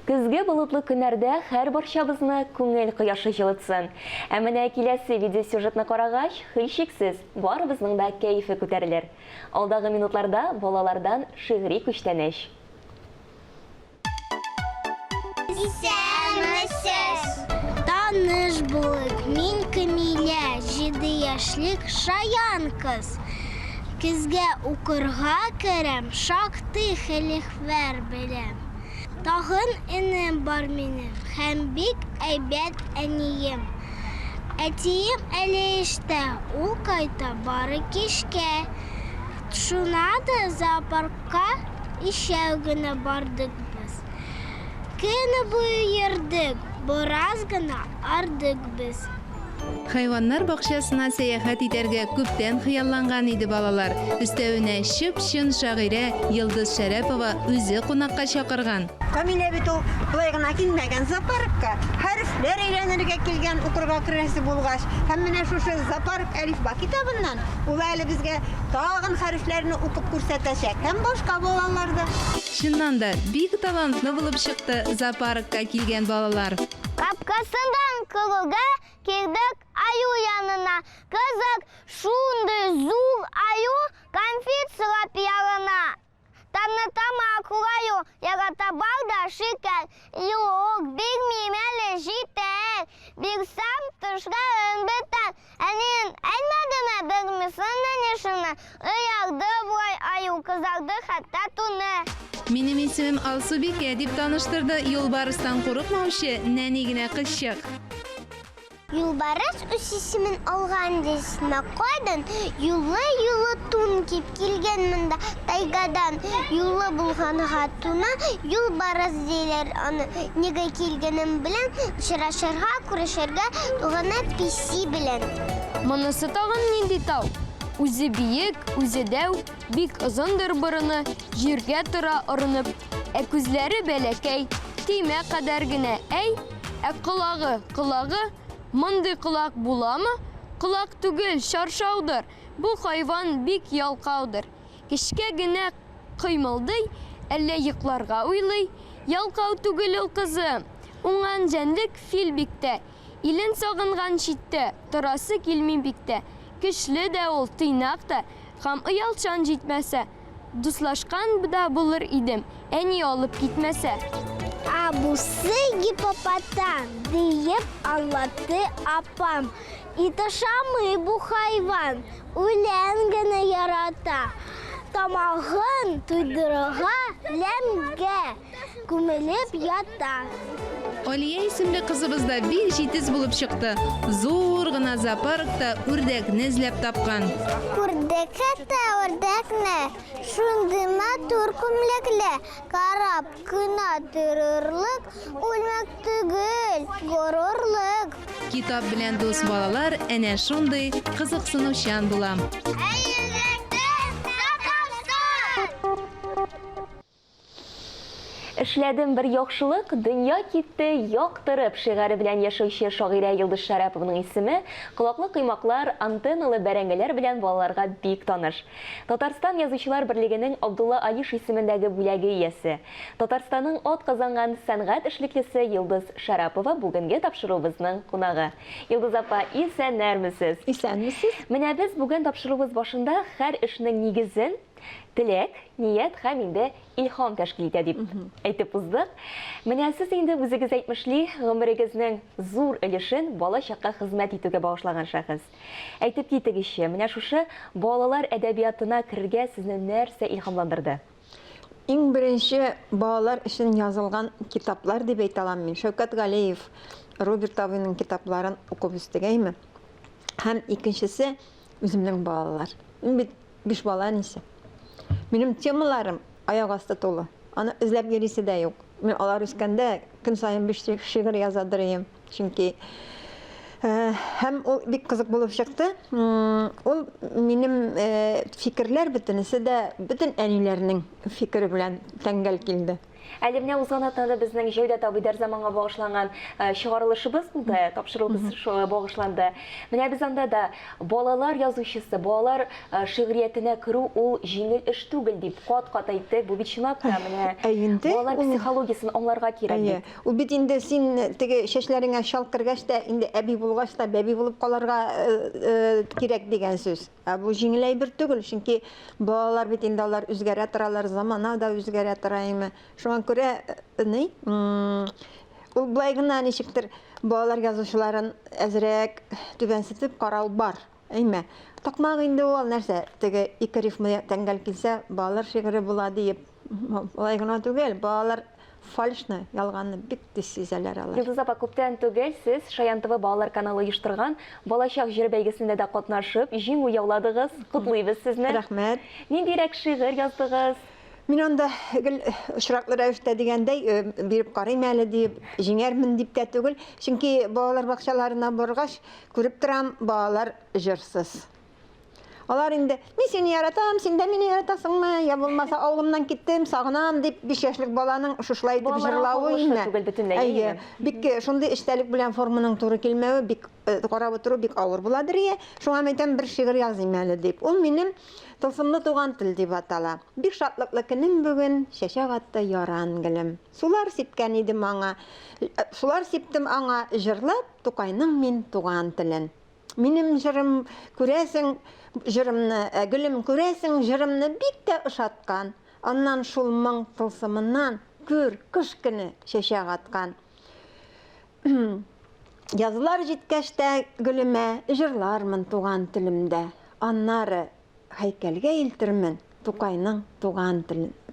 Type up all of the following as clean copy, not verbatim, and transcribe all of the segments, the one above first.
Көзге болытлы көннәрдә һәрбарчабызны күңел кояшы җылытсын. Ә менә киләсе видеосюжетны карагач, һичшиксез, барыбызның да кәефе күтәрелер. Алдагы минутларда балалардан шигъри күчтәнәч. Исәнмесез! Таныш булыйк, мин Камилә, җиде яшьлек шаян кыз. Көзгә укырга керәм, шактый хәлехвәр беләм. Тагын энем бар минем һәм бик әйбәт әнием. Әтием әле эштә, ул кайта бары кичкә. Шуна да зоопаркка өчәү генә бардык без. Көне буе йөрдек, бераз гына ардык без. Хайваннар бакчасына сәяхәт итәргә күптән хыялланган иде балалар. Өстәвенә, чып-чын шагыйрә Йолдыз Шәрәпова үзе кунакка чакырган. Камилә бит ул болай гына килмәгән зоопаркка, хәрефләр өйрәнергә килгән, укырга керәсе булгач. Һәм менә шушы Зоопарк әлифба китабыннан ул әле безгә тагын хәрефләрне укып күрсәтәчәк һәм башка балалар да. Чыннан да, бик талантлы булып чыкты зоопаркка килгән балалар. Капкасыннан керүгә килдек аю янына. Кызык, шундый зур аю конфет сорап ялына. Танытам акыл аю, ярата бал да шикәр. Юк, бирмим әле, җитәр. Бирсәм, төшләрем бетәр. Әниең әйтмәдеме, бирмисең мени шуны? Оялды болай аю, кызарды хәтта туны. Минем исемем Алсубикә, дип таныштырды юлбарыстан курыкмаучы нәни генә кызчык. Юлбарыс үз исемен алган дисезме? Кайдан? Юллы-юллы тун киеп килгән монда тайгадан. Юллы булганга туны юлбарыс диләр аны. Нигә килгәнен беләм, очрашырга, күрешергә туганы песи белән. Монысы тагын нинди тау? Үзе биек, үзе дәү, бик озындыр борыны, җиргә тора орынып. Ә күзләре бәләкәй, төймә кадәр генә, әй! Ә колагы, колагы, мондый колак буламы? Колак түгел, чаршаудыр. Бу хайван бик ялкаудыр. Кечкә генә кыймылдый, әллә йокларга уйлый? Ялкау түгел ул, кызым. Уңган җәнлек фил бик тә. Илен сагынган читтә, торасы килми бик тә. Көчле дә ул, тыйнак та, һәм оялчан җитмәсә. Дуслашкан да булыр идем, әни алып китмәсә. Ә бусы гиппопотам, диеп аңлатты апам. Ит ашамый бу хайван, үлән генә ярата. Тамагын туйдырырга ләмгә күмелеп ята. Алия исемле кызыбыз да бик җитез булып чыкты. Зур гына зоопаркта үрдәкне эзләп тапкан. Күрдек хәтта үрдәкне, шундый матур күмләкле, карап кына торырлык, үлмәк түгел, горурлык. Китап белән дус балалар әнә шундый кызыксынучан була. Ә йөрәктә Татарстан! Эшләдем бер яхшылык, дөнья китте яктырып шигаре белән яшәүче шагыйрә Йолдыз Шәрәпованың исеме колаклы коймаклар, антенналы бәрәңгеләр белән балаларга бик таныш. Татарстан Язучылар берлегенең Абдулла Алиш исемендәге бүләге иясе, Татарстанның атказанган сәнгать эшлеклесе Йолдыз Шәрапова бүгенге тапшыруыбызның кунагы. Йолдыз апа, исәннәрмесез! Исәнмесез! Менә без бүген тапшыруыбыз башында һәр эшнең нигезен, теләк, ният һәм инде илһам тәшкил итә дип әйтеп уздык. Менә сез инде үзегез әйтмешли, гомерегезнең зур өлешен бала чакка хезмәт итүгә багышлаган шәхес. Әйтеп китегезче, менә шушы балалар әдәбиятына керергә сезне нәрсә илһамландырды? Иң беренче балалар өчен язылган китаплар дип әйтә алам мин. Шәүкәт Галиев, Роберт абыйның китапларын укып үстек, әйме? Һәм икенчесе үземнең балалар. Мин бит Биш бала әнисе. Минем темаларым аяк асты тулы. Аны эзләп йөрисе дә юк. Мин алар үскәндә көн саен биш шигырь язадыр идем. Чөнки э, һәм ул бик кызык булып чыкты. Ул минем э, фикерләр бөтенесе дә бөтен әниләрнең фикере белән тәңгәл килде. Әле менә узган атнада безнең Җәүдәт абый Дәрзаманга багышланган э, чыгарылышыбыз булды, тапшыруыбыз шуңа багышланды. Менә без анда да балалар язучысы, балалар э, шигъриятенә керү ул җиңел эш түгел дип кат-кат әйттек. Бу бит чынлап та менә Ә инде балалар ул- психологиясен аңларга кирәк Әйе. бит. Ул бит инде син теге чәчләреңә чал кергәч тә, инде әби булгач та бәби булып калырга э, э, кирәк дигән сүз. Ә бу җиңел әйбер түгел, чөнки балалар бит инде алар үзгәрә торалар, замана да үзгәрә тора име. Шуңа күрә ни, ул былай гына ничектер балалар язучыларын әзрәк түбәнсетеп карау бар. Әйме. Такмак инде ул нәрсә, теге ике рифма тәңгәл килсә, балалар шигыре була диеп. Алай гына түгел, балалар фальшны, ялганны бик тиз сизәләр алар. Йолдыз апа, күптән түгел сез Шаян ТВ балалар каналы оештырган Балачак җыры бәйгесендә дә катнашып, җиңү яуладыгыз. Котлыйбыз сезне. Рәхмәт. Ниндирәк шигырь яздыгыз? Мин анда гел очраклы рәвештә дигәндәй, э, биреп карыйм әле диеп, җиңәрмен дип тә түгел. Чөнки балалар бакчаларына баргач, күреп торам, балалар җырсыз. Алар инде, мин сине яратам, син дә мине яратасыңмы, я булмаса авылымнан киттем, сагынам дип 5 яшьлек баланың шушылай итеп җырлавы инде. Түгел бөтенләй. Әйе, бик э, шундый эчтәлек белән форманың туры килмәве бик э, карап утыру бик авыр буладыр ие. Шуңа мин әйтәм, бер шигырь языйм әле дип. Ул минем Тылсымлы туган тел дип атала. Бик шатлыклы көнем бүген, чәчәк атты яран гөлем. Сулар сипкән идем аңа, э, сулар сиптем аңа, җырлап Тукайның мин туган телен. Минем җырым, күрәсең, җырымны, ә гөлем, күрәсең, җырымны бик тә ошаткан. Аннан шул моң тылсымыннан, күр, кыш көне чәчәк аткан. Язлар җиткәч тә гөлемә җырлармын туган телемдә. Аннары Һәйкәлгә илтермен Тукайның туган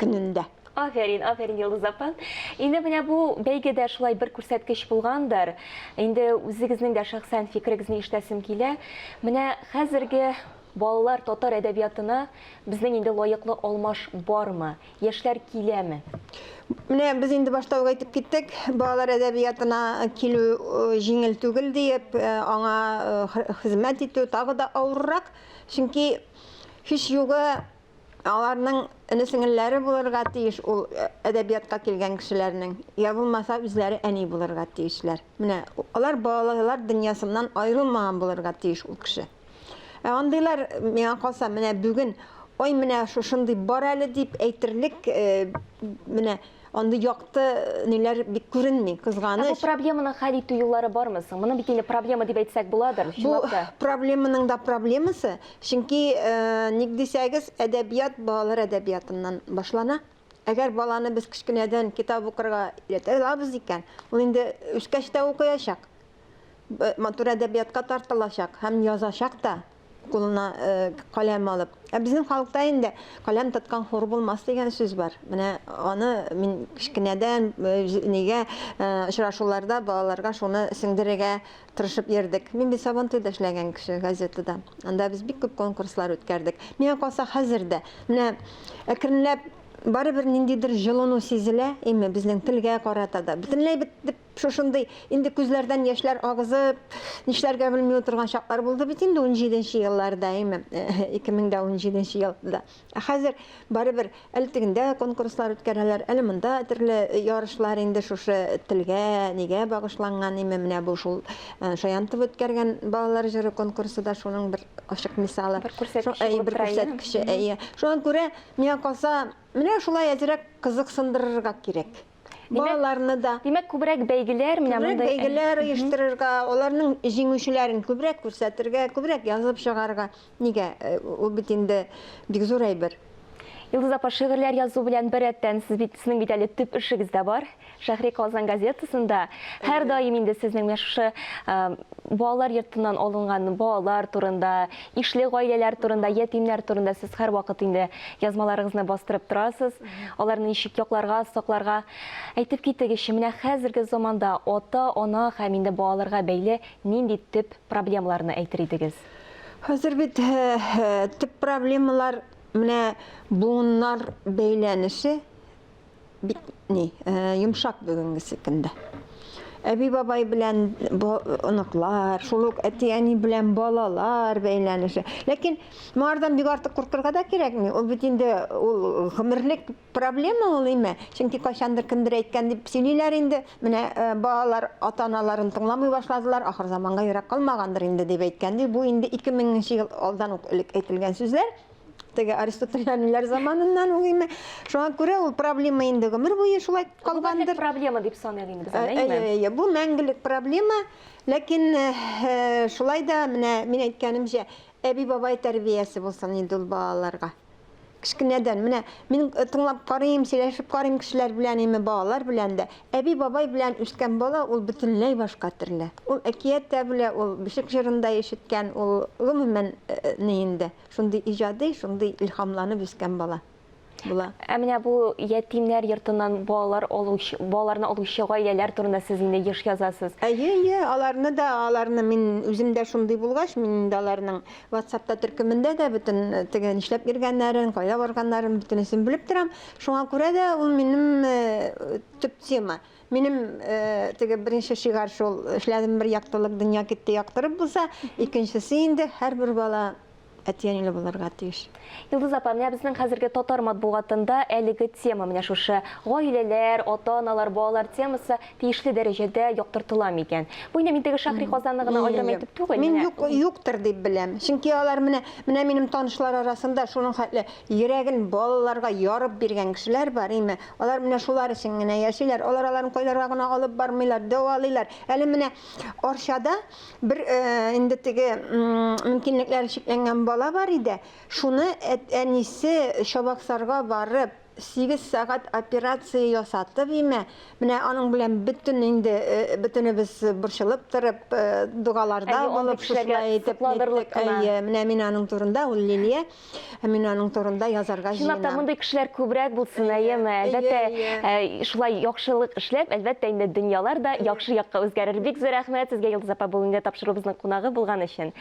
көнендә. Афәрин, афәрин, Йолдыз апа. Инде менә бу бәйгедә шулай бер күрсәткеч булгандыр. Инде үзегезнең дә шәхсән фикерегезне ишетәсем килә. Менә хәзерге балалар татар әдәбиятына безнең инде лаеклы алмаш бармы? Яшьләр киләме? Менә без инде башта ук әйтеп киттек, балалар әдәбиятына килү э, җиңел түгел диеп, э, аңа э, хезмәт итү тагы да авыррак. Чөнки һич югы аларның эне-сеңелләре булырга тиеш ул э, әдәбиятка килгән кешеләрнең. Я булмаса үзләре әни булырга тиешләр. Менә алар балалар дөньясыннан аерылмаган булырга тиеш ул кеше. Ә андыйлар миңа калса менә бүген ой менә шушындый бар әле дип әйтерлек э, менә Андый якты ниләр бик күренми, кызганыч. Ә бу проблеманы хәл итү юллары бармы соң? Моны бит инде проблема дип әйтсәк буладыр, чынлап та. Бу проблеманың да проблемасы, чөнки, ник дисәгез, әдәбият балалар әдәбиятыннан башлана. Әгәр баланы без кечкенәдән китап укырга өйрәтә алабыз икән, ул инде үскәч тә укыячак. Матур әдәбиятка тартылачак һәм язачак та. кулына каләм алып. Ә безнең халыкта инде каләм тоткан хур булмас дигән сүз бар. Менә аны мин кечкенәдән нигә очрашуларда балаларга шуны сеңдерергә тырышып йөрдек. Мин бит Сабантуйда эшләгән кеше газетада. Анда без бик күп конкурслар үткәрдек. Миңа калса хәзер дә менә әкренләп барыбер ниндидер җылыну сизелә, әмма безнең телгә карата да. Бөтенләй бетеп Шушындый инде күзләрдән яшьләр агызып, нишләргә белми утырган чаклар булды бит инде унҗиденче елларда, әйме, 2017 елда. Ә хәзер барыбер әле тегендә конкурслар үткәрәләр, әле монда төрле ярышлар инде шушы телгә, нигә багышланган, әйме, менә бу шул э, Шаянтов үткәргән балалар җыры конкурсы да шуның бер ачык мисалы. Бер күрсәткече булып тора, бер күрсәткече, әйе. Шуңа күрә, миңа калса, менә шулай әзрәк кызыксындырырга кирәк. Балаларны да. Димәк, күбрәк бәйгеләр, менә мондый. Күбрәк бәйгеләр оештырырга, аларның җиңүчеләрен күбрәк күрсәтергә, күбрәк язып чыгарга. Нигә? Э, ул бит инде бик зур әйбер. Йолдыз апа, шигырьләр язу белән беррәттән сез бит сезнең бит әле төп эшегез дә бар. Шәһри Казан газетасында һәрдаим инде сезнең менә шушы э, балалар йортыннан алынган балалар турында, ишле гаиләләр турында, ятимнәр турында сез һәрвакыт инде язмаларыгызны бастырып торасыз. Аларны ничек якларга, сакларга әйтеп китегезче, менә хәзерге заманда ата-ана һәм инде балаларга бәйле нинди төп проблемаларны әйтер идегез? Хәзер бит э, э, төп проблемалар менә буыннар бәйләнеше бик ни, э, йомшак бүгенгесе көндә. Әби-бабай белән оныклар, шул ук әти-әни белән балалар бәйләнеше. Ләкин моңардан бик артык куркырга да кирәкми. Ул бит инде ул гомерлек проблема ул име. Чөнки кайчандыр кемдер әйткән дип сөйлиләр инде. Менә э, балалар ата-аналарын тыңламый башладылар, ахыр заманга ерак калмагандыр инде дип әйткән ди. Бу инде 2000 нче ел алдан ук элек әйтелгән сүзләр. Теге Аристотельләр заманыннан ук име. Шуңа күрә ул проблема инде гомер буе шулай калгандыр. Бу проблема дип саныйк инде без аны, әйеме? Әйе, әйе, бу мәңгелек проблема. Ләкин э, шулай да менә мин әйткәнемчә, әби-бабай тәрбиясе булсын инде ул балаларга. Кечкенәдән менә мин э, тыңлап карыйм, сөйләшеп карыйм кешеләр белән, име балалар белән дә. Әби-бабай белән үскән бала ул бөтенләй башка төрле. Ул әкият тә белә, ул бишек җырын да ишеткән, ул гомумән э, ни инде. Шундый иҗади, шундый илһамланып үскән бала була. Ә менә бу ятимнәр йортыннан балалар алучы, балаларны алучы гаиләләр турында сез инде еш язасыз. Әйе, әйе, аларны да, аларны мин үзем дә шундый булгач, мин инде аларның WhatsApp-та төркемендә дә бөтен э, теге нишләп йөргәннәрен, кайда барганнарын бөтенесен белеп торам. Шуңа күрә дә ул минем э, төп тема. Минем э, теге беренче шигарь шул, эшләдем бер яктылык, дөнья китте яктырып булса, икенчесе инде һәрбер бала әти-әниле булырга тиеш. Йолдыз апа, менә безнең хәзерге татар матбугатында әлеге тема, менә шушы гаиләләр, ата-аналар, балалар темасы тиешле дәрәҗәдә яктыртыла микән? Бу инде мин теге Шәһри Казанны гына аерым әйтеп түгел. Мин юк, юктыр дип беләм. Чөнки алар менә, менә минем танышлар арасында шуның хәтле йөрәген балаларга ярып биргән кешеләр бар, име. Алар менә шулар өчен генә яшиләр. Алар аларны кайларга гына алып бармыйлар, дәвалыйлар. Әле менә Арчада бер э, инде теге мөмкинлекләре чикләнгән бала бар иде. Шуны әнисе Чабаксарга барып, 8 сәгать операция ясатып име, менә аның белән бөтен инде э, бөтенебез борчылып торып, э, догаларда булып шушылай итеп. Әйе, менә мин аның турында, ул Лилия Ә мин аның турында язарга Чынлап та җыенам. мондый кешеләр күбрәк булсын, әйеме? Әлбәттә, Әйе, э, шулай яхшылык эшләп, әлбәттә, инде дөньялар да яхшы якка үзгәрер. Бик зур рәхмәт сезгә, Йолдыз апа, бүгенге тапшыруыбызның кунагы булган өчен.